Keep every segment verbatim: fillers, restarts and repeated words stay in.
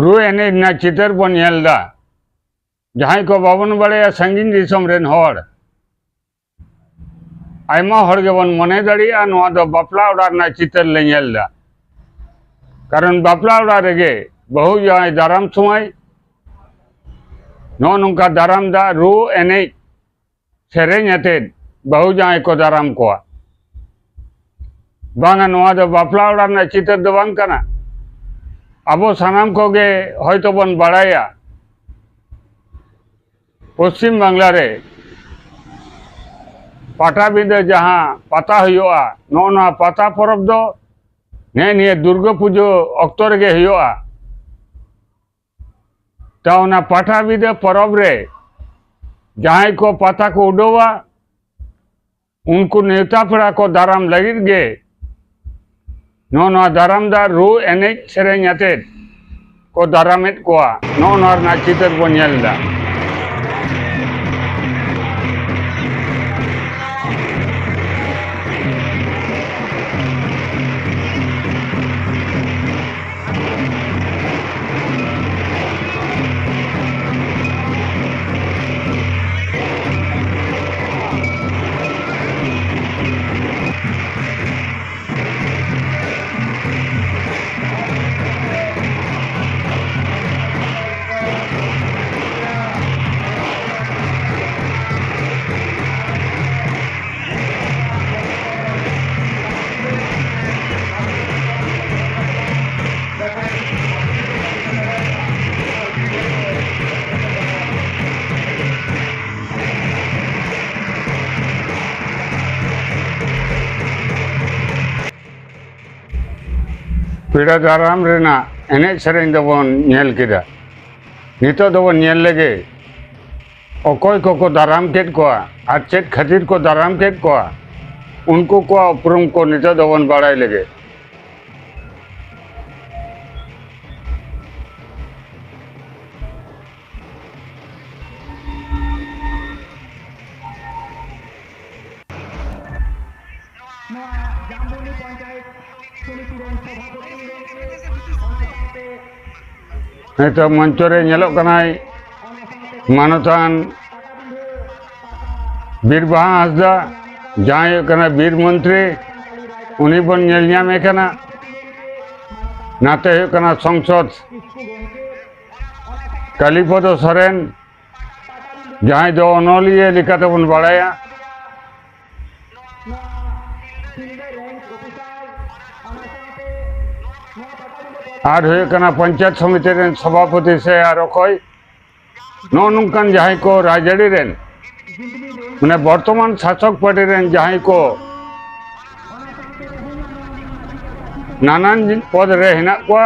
ᱨᱩ ᱮᱱᱮᱡ ᱨᱮᱱᱟᱜ ᱪᱤᱛᱟᱹᱨ ᱵᱚᱱ ᱧᱮᱞ ᱮᱫᱟ᱾ ᱡᱟᱦᱟᱸᱭ ᱠᱚ ᱵᱟᱵᱚᱱ ᱵᱟᱲᱟᱭᱟ, ᱥᱟᱺᱜᱤᱧ ᱫᱤᱥᱚᱢ ᱨᱮᱱ ᱦᱚᱲ, ᱟᱭᱢᱟ ᱦᱚᱲ ᱜᱮᱵᱚᱱ ᱢᱚᱱᱮ ᱫᱟᱲᱮᱭᱟᱜᱼᱟ ᱱᱚᱣᱟ ᱫᱚ ᱵᱟᱯᱞᱟ ᱚᱲᱟᱜ ᱨᱮᱱᱟᱜ ᱪᱤᱛᱟᱹᱨ ᱞᱮ ᱧᱮᱞ ᱮᱫᱟ᱾ ᱠᱟᱨᱚᱱ ᱵᱟᱯᱞᱟ ᱚᱲᱟᱜ ᱨᱮᱜᱮ ᱵᱟᱹᱦᱩ ᱡᱟᱶᱟᱭ ᱫᱟᱨᱟᱢ ᱥᱚᱢᱚᱭ ᱱᱚᱜᱼᱚ ᱱᱚᱝᱠᱟ ᱫᱟᱨᱟᱢ ᱫᱟᱜ, ᱨᱩ ᱮᱱᱮᱡ ᱥᱮᱨᱮᱧ ᱟᱛᱮᱫ ᱵᱟᱹᱦᱩ ᱡᱟᱶᱟᱭ ᱠᱚ ᱫᱟᱨᱟᱢ ᱠᱚᱣᱟ᱾ ᱵᱟᱝᱟ, ᱱᱚᱣᱟ ᱫᱚ ᱵᱟᱯᱞᱟ ᱚᱲᱟᱜ ᱨᱮᱱᱟᱜ ᱪᱤᱛᱟᱹᱨ ᱫᱚ ᱵᱟᱝ ᱠᱟᱱᱟ᱾ ᱟᱵᱚ ᱥᱟᱱᱟᱢ ᱠᱚᱜᱮ ᱦᱚᱭᱛᱚ ᱵᱚᱱ ᱵᱟᱲᱟᱭᱟ, ᱯᱚᱥᱪᱤᱢ ᱵᱟᱝᱞᱟ ᱨᱮ ᱯᱟᱴᱟᱵᱤᱸᱫᱟᱹ ᱡᱟᱦᱟᱸ ᱯᱟᱛᱟ ᱦᱩᱭᱩᱜᱼᱟ, ᱱᱚᱜᱼᱚ ᱱᱚᱣᱟ ᱯᱟᱛᱟ ᱯᱚᱨᱚᱵᱽ ᱫᱚ ᱱᱮᱜᱼᱮ ᱱᱤᱭᱟᱹ ᱫᱩᱨᱜᱟᱹ ᱯᱩᱡᱟᱹ ᱚᱠᱛᱚ ᱨᱮᱜᱮ ᱦᱩᱭᱩᱜᱼᱟ᱾ ᱛᱚ, ᱚᱱᱟ ᱯᱟᱴᱟᱵᱤᱸᱫᱟᱹ ᱯᱚᱨᱚᱵᱽ ᱨᱮ ᱡᱟᱦᱟᱸᱭ ᱠᱚ ᱯᱟᱛᱟ ᱠᱚ ᱩᱰᱟᱹᱣᱟ, ᱩᱱᱠᱩ ᱱᱮᱣᱛᱟ ᱯᱮᱲᱟ ᱠᱚ ᱫᱟᱨᱟᱢ ᱞᱟᱹᱜᱤᱫ ᱜᱮ ᱱᱚᱜᱼᱚ ᱱᱚᱣᱟ ᱫᱟᱨᱟᱢ ᱫᱟᱜ ᱨᱩ ᱮᱱᱮᱡ ᱥᱮᱨᱮᱧ ᱟᱛᱮᱫ ᱠᱚ ᱫᱟᱨᱟᱢᱮᱫ ᱠᱚᱣᱟ᱾ ᱱᱚᱜᱼᱚ ᱱᱚᱣᱟ ᱨᱮᱱᱟᱜ ᱪᱤᱛᱟᱹᱨ ᱵᱚᱱ ᱧᱮᱞ ᱮᱫᱟ᱾ ᱯᱮᱲᱟ ᱫᱟᱨᱟᱢ ᱨᱮᱱᱟᱜ ᱮᱱᱮᱡ ᱥᱮᱨᱮᱧ ᱫᱚᱵᱚᱱ ᱧᱮᱞ ᱠᱮᱫᱟ᱾ ᱱᱤᱛᱚᱜ ᱫᱚᱵᱚᱱ ᱧᱮᱞ ᱞᱮᱜᱮ, ᱚᱠᱚᱭ ᱠᱚᱠᱚ ᱫᱟᱨᱟᱢ ᱠᱮᱫ ᱠᱚᱣᱟ ᱟᱨ ᱪᱮᱫ ᱠᱷᱟᱹᱛᱤᱨ ᱠᱚ ᱫᱟᱨᱟᱢ ᱠᱮᱫ ᱠᱚᱣᱟ, ᱩᱱᱠᱩ ᱠᱚᱣᱟᱜ ᱩᱯᱨᱩᱢ ᱠᱚ ᱱᱤᱛᱚᱜ ᱫᱚᱵᱚᱱ ᱵᱟᱲᱟᱭ ᱞᱮᱜᱮ᱾ ᱱᱚᱣᱟ ᱡᱟᱢᱵᱚᱱᱤ ᱯᱚᱧᱪᱟᱭᱮᱛ ᱥᱚᱢᱤᱛᱤ ᱨᱮᱱ ᱥᱚᱵᱷᱟᱯᱚᱛᱤ, ᱚᱱᱟ ᱥᱟᱶᱛᱮ ᱱᱤᱛᱚᱜ ᱢᱚᱧᱪᱚ ᱨᱮ ᱧᱮᱞᱚᱜ ᱠᱟᱱᱟᱭ ᱢᱟᱱᱚᱛᱟᱱ ᱵᱤᱨ ᱵᱟᱦᱟ ᱦᱟᱸᱥᱫᱟ, ᱡᱟᱦᱟᱸᱭ ᱦᱩᱭᱩᱜ ᱠᱟᱱᱟ ᱵᱤᱨ ᱢᱚᱱᱛᱨᱤ, ᱩᱱᱤ ᱵᱚᱱ ᱧᱮᱞ ᱧᱟᱢᱮ ᱠᱟᱱᱟ᱾ ᱱᱟᱛᱮ ᱦᱩᱭᱩᱜ ᱠᱟᱱᱟ ᱥᱚᱝᱥᱚᱫ ᱠᱟᱞᱤᱯᱚᱫᱚ ᱥᱚᱨᱮᱱ, ᱡᱟᱦᱟᱸᱭ ᱫᱚ ᱚᱱᱚᱞᱤᱭᱟᱹ ᱞᱮᱠᱟᱛᱮᱵᱚᱱ ᱵᱟᱲᱟᱭᱟ᱾ ᱟᱨ ᱦᱩᱭᱩᱜ ᱠᱟᱱᱟ ᱯᱚᱧᱪᱟᱭᱮᱛ ᱥᱚᱢᱤᱛᱤ ᱨᱮᱱ ᱥᱚᱵᱷᱟᱯᱚᱛᱤ ᱥᱮ ᱟᱨ ᱚᱠᱚᱭ, ᱱᱚᱜᱼᱚ ᱱᱚᱝᱠᱟᱱ ᱡᱟᱦᱟᱸᱭ ᱠᱚ ᱨᱟᱡᱽᱟᱹᱨᱤ ᱨᱮᱱ, ᱢᱟᱱᱮ ᱵᱚᱨᱛᱚᱢᱟᱱ ᱥᱟᱥᱚᱠ ᱯᱟᱨᱴᱤ ᱨᱮᱱ ᱡᱟᱦᱟᱸᱭ ᱠᱚ ᱱᱟᱱᱟᱱ ᱯᱚᱫᱽ ᱨᱮ ᱦᱮᱱᱟᱜ ᱠᱚᱣᱟ,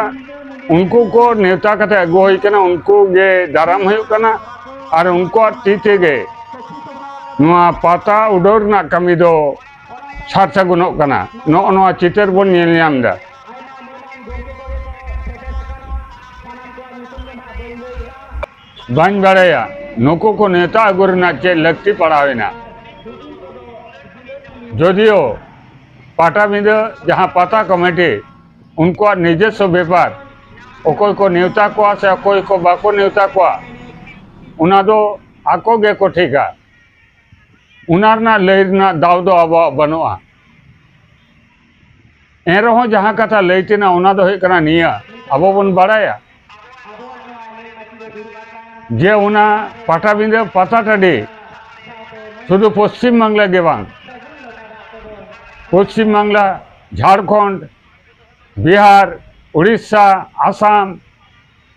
ᱩᱱᱠᱩ ᱠᱚ ᱱᱮᱣᱛᱟ ᱠᱟᱛᱮ ᱟᱹᱜᱩ ᱦᱩᱭ ᱠᱟᱱᱟ, ᱩᱱᱠᱩ ᱜᱮ ᱫᱟᱨᱟᱢ ᱦᱩᱭᱩᱜ ᱠᱟᱱᱟ᱾ ᱟᱨ ᱩᱱᱠᱩᱣᱟᱜ ᱛᱤ ᱛᱮᱜᱮ ᱱᱚᱣᱟ ᱯᱟᱛᱟ ᱩᱰᱟᱹᱣ ᱨᱮᱱᱟᱜ ᱠᱟᱹᱢᱤ ᱫᱚ ᱥᱟᱨ ᱥᱟᱹᱜᱩᱱᱚᱜ ᱠᱟᱱᱟ᱾ ᱱᱚᱜᱼᱚ ᱱᱚᱣᱟ ᱪᱤᱛᱟᱹᱨ ᱵᱚᱱ ᱧᱮᱞ ᱧᱟᱢ ᱮᱫᱟ᱾ ᱵᱟᱹᱧ ᱵᱟᱲᱟᱭᱟ ᱱᱩᱠᱩ ᱠᱚ ᱱᱮᱣᱛᱟ ᱟᱹᱜᱩ ᱨᱮᱱᱟᱜ ᱪᱮᱫ ᱞᱟᱹᱠᱛᱤ ᱯᱟᱲᱟᱣ ᱮᱱᱟ᱾ ᱡᱚᱫᱤᱭᱳ ᱯᱟᱴᱟᱵᱤᱸᱫᱟᱹ ᱡᱟᱦᱟᱸ ᱯᱟᱛᱟ ᱠᱚᱢᱤᱴᱤ, ᱩᱱᱠᱩᱣᱟᱜ ᱱᱤᱡᱚᱥᱥᱚ ᱵᱮᱯᱟᱨ, ᱚᱠᱚᱭ ᱠᱚ ᱱᱮᱣᱛᱟ ᱠᱚᱣᱟ ᱥᱮ ᱚᱠᱚᱭ ᱠᱚ ᱵᱟᱠᱚ ᱱᱮᱣᱛᱟ ᱠᱚᱣᱟ, ᱚᱱᱟ ᱫᱚ ᱟᱠᱚ ᱜᱮᱠᱚ ᱴᱷᱤᱠᱟ᱾ ᱚᱱᱟ ᱨᱮᱱᱟᱜ ᱞᱟᱹᱭ ᱨᱮᱱᱟᱜ ᱫᱟᱣ ᱫᱚ ᱟᱵᱚᱣᱟᱜ ᱵᱟᱹᱱᱩᱜᱼᱟ᱾ ᱮᱱᱨᱮᱦᱚᱸ ᱡᱟᱦᱟᱸ ᱠᱟᱛᱷᱟ ᱞᱟᱹᱭ ᱛᱮᱱᱟᱜ, ᱚᱱᱟ ᱫᱚ ᱦᱩᱭᱩᱜ ᱠᱟᱱᱟ ᱱᱤᱭᱟᱹ, ᱟᱵᱚ ᱵᱚᱱ ᱵᱟᱲᱟᱭᱟ ᱡᱮ ᱚᱱᱟ ᱯᱟᱴᱟᱵᱤᱸᱫᱟᱹ ᱯᱟᱛᱟ ᱴᱟᱺᱰᱤ ᱥᱩᱫᱷᱩ ᱯᱚᱥᱪᱤᱢ ᱵᱟᱝᱞᱟ ᱜᱮ ᱵᱟᱝ, ᱯᱚᱥᱪᱤᱢ ᱵᱟᱝᱞᱟ, ᱡᱷᱟᱲᱠᱷᱚᱸᱰ, ᱵᱤᱦᱟᱨ, ᱩᱲᱤᱥᱥᱟ, ᱟᱥᱟᱢ,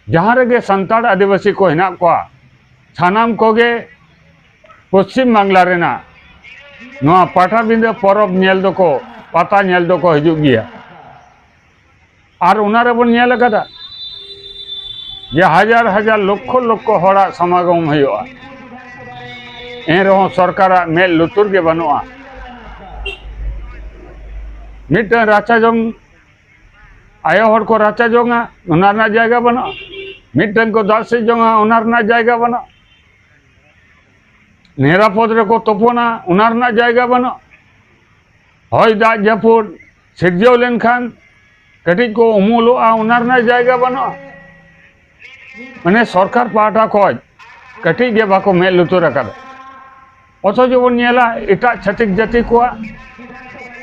ᱡᱟᱦᱟᱸ ᱨᱮᱜᱮ ᱥᱟᱱᱛᱟᱲ ᱟᱹᱫᱤᱵᱟᱹᱥᱤ ᱠᱚ ᱦᱮᱱᱟᱜ ᱠᱚᱣᱟ, ᱥᱟᱱᱟᱢ ᱠᱚᱜᱮ ᱯᱚᱥᱪᱤᱢ ᱵᱟᱝᱞᱟ ᱨᱮᱱᱟᱜ ᱱᱚᱣᱟ ᱯᱟᱴᱟᱵᱤᱸᱫᱟᱹ ᱯᱚᱨᱚᱵᱽ ᱧᱮᱞ ᱫᱚᱠᱚ, ᱯᱟᱛᱟ ᱧᱮᱞ ᱫᱚᱠᱚ ᱦᱤᱡᱩᱜ ᱜᱮᱭᱟ᱾ ᱟᱨ ᱚᱱᱟ ᱨᱮᱵᱚᱱ ᱧᱮᱞ ᱟᱠᱟᱫᱟ ᱡᱮ ᱦᱟᱡᱟᱨ ᱦᱟᱡᱟᱨ, ᱞᱚᱠᱠᱷᱚ ᱞᱚᱠᱠᱷᱚ ᱦᱚᱲᱟᱜ ᱥᱚᱢᱟᱜᱚᱢ ᱦᱩᱭᱩᱜᱼᱟ, ᱮᱱᱨᱮᱦᱚᱸ ᱥᱚᱨᱠᱟᱨᱟᱜ ᱢᱮᱫ ᱞᱩᱛᱩᱨ ᱜᱮ ᱵᱟᱹᱱᱩᱜᱼᱟ᱾ ᱢᱤᱫᱴᱟᱝ ᱨᱟᱪᱟ ᱡᱚᱝ, ᱟᱭᱳ ᱦᱚᱲ ᱠᱚ ᱨᱟᱪᱟ ᱡᱚᱝᱟ, ᱚᱱᱟ ᱨᱮᱱᱟᱜ ᱡᱟᱭᱜᱟ ᱵᱟᱹᱱᱩᱜᱼᱟ᱾ ᱢᱤᱫᱴᱟᱝ ᱠᱚ ᱫᱟᱜ ᱥᱮᱫ ᱡᱚᱝᱟ, ᱚᱱᱟ ᱨᱮᱱᱟᱜ ᱡᱟᱭᱜᱟ ᱵᱟᱹᱱᱩᱜᱼᱟ᱾ ᱱᱤᱨᱟᱯᱚᱫ ᱨᱮᱠᱚ ᱛᱩᱯᱩᱱᱟ, ᱚᱱᱟ ᱨᱮᱱᱟᱜ ᱡᱟᱭᱜᱟ ᱵᱟᱹᱱᱩᱜᱼᱟ᱾ ᱦᱚᱭ ᱫᱟᱜ ᱡᱟᱹᱯᱩᱫ ᱥᱤᱨᱡᱟᱹᱣ ᱞᱮᱱᱠᱷᱟᱱ ᱠᱟᱹᱴᱤᱡ ᱠᱚ ᱩᱢᱩᱞᱚᱜᱼᱟ, ᱚᱱᱟ ᱨᱮᱱᱟᱜ ᱡᱟᱭᱜᱟ ᱵᱟᱹᱱᱩᱜᱼᱟ᱾ ᱢᱟᱱᱮ ᱥᱚᱨᱠᱟᱨ ᱯᱟᱦᱴᱟ ᱠᱷᱚᱱ ᱠᱟᱹᱴᱤᱡ ᱜᱮ ᱵᱟᱠᱚ ᱢᱮᱫ ᱞᱩᱛᱩᱨ ᱟᱠᱟᱫᱟ᱾ ᱚᱛᱷᱚᱪᱚ ᱵᱚᱱ ᱧᱮᱞᱟ ᱮᱴᱟᱜ ᱪᱷᱟᱹᱛᱤᱠ ᱡᱟᱹᱛᱤ ᱠᱚᱣᱟᱜ,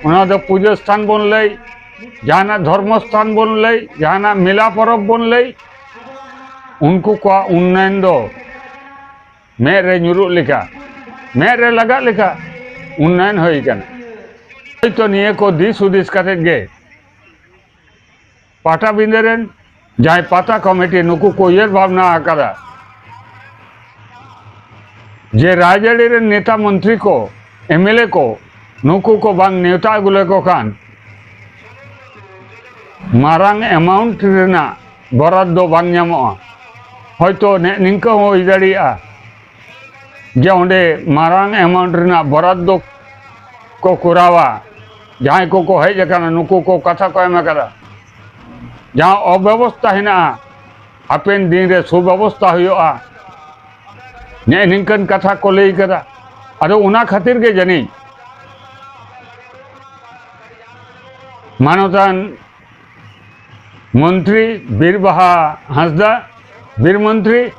ᱚᱱᱟ ᱫᱚ ᱯᱩᱡᱟᱹ ᱥᱛᱷᱟᱱ ᱵᱚᱱ ᱞᱟᱹᱭ, ᱡᱟᱦᱟᱱᱟᱜ ᱫᱷᱚᱨᱢᱚ ᱥᱛᱷᱟᱱ ᱵᱚᱱ ᱞᱟᱹᱭ, ᱡᱟᱦᱟᱱᱟᱜ ᱢᱮᱞᱟ ᱯᱚᱨᱚᱵᱽ ᱵᱚᱱ ᱞᱟᱹᱭ, ᱩᱱᱠᱩ ᱠᱚᱣᱟᱜ ᱩᱱᱱᱚᱭᱚᱱ ᱫᱚ ᱢᱮᱫ ᱨᱮ ᱧᱩᱨᱩᱜ ᱞᱮᱠᱟ, ᱢᱮᱫ ᱨᱮ ᱞᱟᱜᱟᱜ ᱞᱮᱠᱟ ᱩᱱᱱᱚᱭᱚᱱ ᱦᱩᱭ ᱟᱠᱟᱱᱟ᱾ ᱦᱚᱭᱛᱚ ᱱᱤᱭᱟᱹ ᱠᱚ ᱫᱤᱥ ᱦᱩᱫᱤᱥ ᱠᱟᱛᱮᱫ ᱜᱮ ᱯᱟᱴᱟᱵᱤᱸᱫᱟᱹ ᱨᱮᱱ ᱡᱟᱦᱟᱸᱭ ᱯᱟᱛᱟ ᱠᱚᱢᱤᱴᱤ, ᱱᱩᱠᱩ ᱠᱚ ᱩᱭᱦᱟᱹᱨ ᱵᱷᱟᱵᱽᱱᱟ ᱟᱠᱟᱫᱟ ᱡᱮ ᱨᱟᱡᱽᱟᱹᱨᱤ ᱨᱮᱱ ᱱᱮᱛᱟ ᱢᱚᱱᱛᱨᱤ ᱠᱚ, ᱮᱢᱮᱞᱮ ᱠᱚ, ᱱᱩᱠᱩ ᱠᱚ ᱵᱟᱝ ᱱᱮᱣᱛᱟ ᱟᱹᱜᱩ ᱞᱮᱠᱚ ᱠᱷᱟᱱ ᱢᱟᱨᱟᱝ ᱮᱢᱟᱣᱩᱱᱴ ᱨᱮᱱᱟᱜ ᱵᱚᱨᱟᱫ ᱫᱚ ᱵᱟᱝ ᱧᱟᱢᱚᱜᱼᱟ᱾ ᱦᱚᱭᱛᱚ ᱱᱮ-, ᱱᱤᱝᱠᱟᱹ ᱦᱚᱸ ᱦᱩᱭ ᱫᱟᱲᱮᱭᱟᱜᱼᱟ ᱡᱮ ᱚᱸᱰᱮ ᱢᱟᱨᱟᱝ ᱮᱢᱟᱣᱩᱱᱴ ᱨᱮᱱᱟᱜ ᱵᱚᱨᱟᱫ ᱫᱚ ᱠᱚ ᱠᱚᱨᱟᱣᱟ, ᱡᱟᱦᱟᱸᱭ ᱠᱚᱠᱚ ᱦᱮᱡ ᱟᱠᱟᱱᱟ ᱱᱩᱠᱩ ᱠᱚ ᱠᱟᱛᱷᱟ ᱠᱚ ᱮᱢ ᱟᱠᱟᱫᱟ᱾ ᱡᱟᱦᱟᱸ ᱚᱵᱮᱵᱚᱥᱛᱷᱟ ᱦᱮᱱᱟᱜᱼᱟ, ᱦᱟᱯᱮᱱ ᱫᱤᱱ ᱨᱮ ᱥᱩᱵᱮᱵᱚᱥᱛᱷᱟ ᱦᱩᱭᱩᱜᱼᱟ, ᱱᱮᱜᱼᱮ ᱱᱤᱝᱠᱟᱹᱱ ᱠᱟᱛᱷᱟ ᱠᱚ ᱞᱟᱹᱭ ᱠᱟᱫᱟ᱾ ᱟᱫᱚ ᱚᱱᱟ ᱠᱷᱟᱹᱛᱤᱨ ᱜᱮ ᱡᱟᱹᱱᱤᱡ ᱢᱟᱱᱚᱛᱟᱱ ᱢᱚᱱᱛᱨᱤ ᱵᱤᱨ ᱵᱟᱦᱟ ᱦᱟᱸᱥᱫᱟ, ᱵᱤᱨ ᱢᱚᱱᱛᱨᱤ,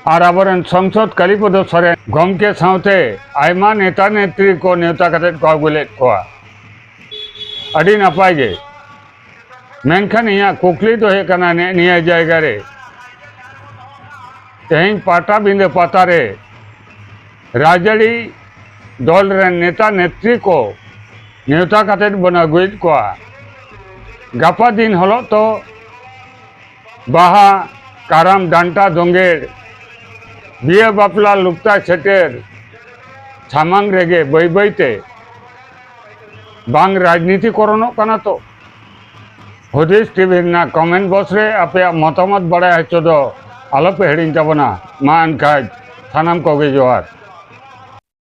ᱟᱨ ᱟᱵᱚᱨᱮᱱ ᱥᱚᱝᱥᱚᱫ ᱠᱟᱞᱤᱯᱚᱫᱚ ᱥᱚᱨᱮᱱ ᱜᱚᱢᱠᱮ ᱥᱟᱶᱛᱮ ᱟᱭᱢᱟ ᱱᱮᱛᱟ ᱱᱮᱛᱨᱤ ᱠᱚ ᱱᱮᱣᱛᱟ ᱠᱟᱛᱮᱫ ᱠᱚ ᱟᱹᱜᱩ ᱞᱮᱫ ᱠᱚᱣᱟ᱾ ᱟᱹᱰᱤ ᱱᱟᱯᱟᱭ ᱜᱮ᱾ ᱢᱮᱱᱠᱷᱟᱱ ᱤᱧᱟᱹᱜ ᱠᱩᱠᱞᱤ ᱫᱚ ᱦᱩᱭᱩᱜ ᱠᱟᱱᱟ, ᱱᱮ-, ᱱᱤᱭᱟᱹ ᱡᱟᱭᱜᱟ ᱨᱮ ᱛᱮᱦᱮᱧ ᱯᱟᱴᱟᱵᱤᱸᱫᱟᱹ ᱯᱟᱛᱟ ᱨᱮ ᱨᱟᱡᱽᱟᱹᱨᱤ ᱫᱚᱞ ᱨᱮᱱ ᱱᱮᱛᱟ ᱱᱮᱛᱨᱤ ᱠᱚ ᱱᱮᱣᱛᱟ ᱠᱟᱛᱮᱫ ᱵᱚᱱ ᱟᱹᱜᱩᱭᱮᱫ ᱠᱚᱣᱟ᱾ ᱜᱟᱯᱟ ᱫᱤᱱ ᱦᱤᱞᱳᱜ ᱛᱚ ᱵᱟᱦᱟ, ᱠᱟᱨᱟᱢ, ᱰᱟᱱᱴᱟ, ᱫᱳᱸᱜᱮᱲ, ᱵᱤᱦᱟᱹ ᱵᱟᱯᱞᱟ, ᱞᱩᱠᱛᱟ ᱪᱷᱟᱹᱴᱭᱟᱹᱨ ᱥᱟᱢᱟᱝ ᱨᱮᱜᱮ ᱵᱟᱹᱭ ᱵᱟᱹᱭ ᱛᱮ ᱵᱟᱝ ᱨᱟᱡᱽᱱᱤᱛᱤ ᱠᱚᱨᱚᱱᱚᱜ ᱠᱟᱱᱟ ᱛᱚ? ᱦᱩᱫᱤᱥ ᱴᱤᱵᱷᱤ ᱨᱮᱱᱟᱜ ᱠᱚᱢᱮᱱᱴ ᱵᱚᱠᱥ ᱨᱮ ᱟᱯᱮᱭᱟᱜ ᱢᱚᱛᱟᱢᱚᱛ ᱵᱟᱲᱟᱭ ᱦᱚᱪᱚ ᱫᱚ ᱟᱞᱚᱯᱮ ᱦᱤᱲᱤᱧ ᱛᱟᱵᱚᱱᱟ᱾ ᱢᱟ ᱮᱱᱠᱷᱟᱡ ᱥᱟᱱᱟᱢ ᱠᱚᱜᱮ ᱡᱚᱦᱟᱨ᱾